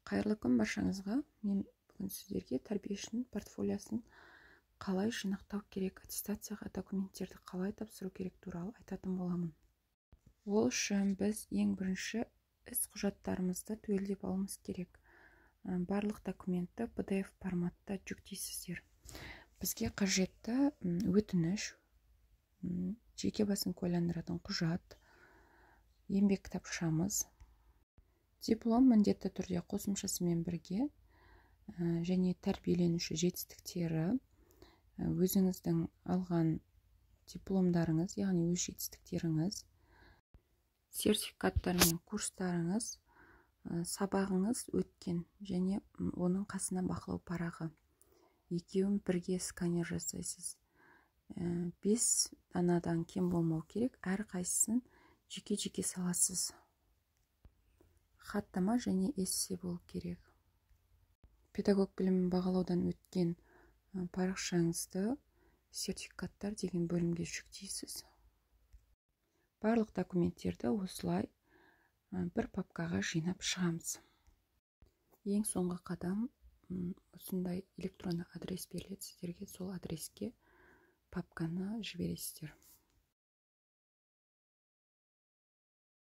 Қайырлы күн баршаңызға! Мен бүгін сіздерге тәрбиешінің портфолиосын қалай жинақтау керек, аттестацияға документтерді қалай тапсыру керек туралы айтатын боламын. Ол үшін біз ең бірінші іс құжаттарымызды түгелдеп алуымыз керек. Барлық документті PDF форматта жүктейсіздер. Бізге қажетті өтініш, жеке басын куәландыратын құжат, еңбек кітапшамыз, диплом міндетті түрде қосымшасымен бірге және тәрбиеленуші жетістіктері, өзіңіздің алған дипломдарыңыз, яғни өз жетістіктеріңіз, сертификаттар мен курстарыңыз, сабағыңыз өткен және оның қасына бақылау парағы, екеуін бірге сканер жасайсыз. 5 данадан кем болмау керек, әрқайсысын жеке-жеке саласыз. Хаттама және эссе болу керек. Педагог білімін бағалаудан өткен парақшаңызды сертификаттар деген бөлімге жүктейсіз. Барлық документтерді осылай бір папкаға жинап шығамыз. Ең соңғы қадам, осындай электронды адрес беріледі сіздерге, сол адреске папканы жібересіздер.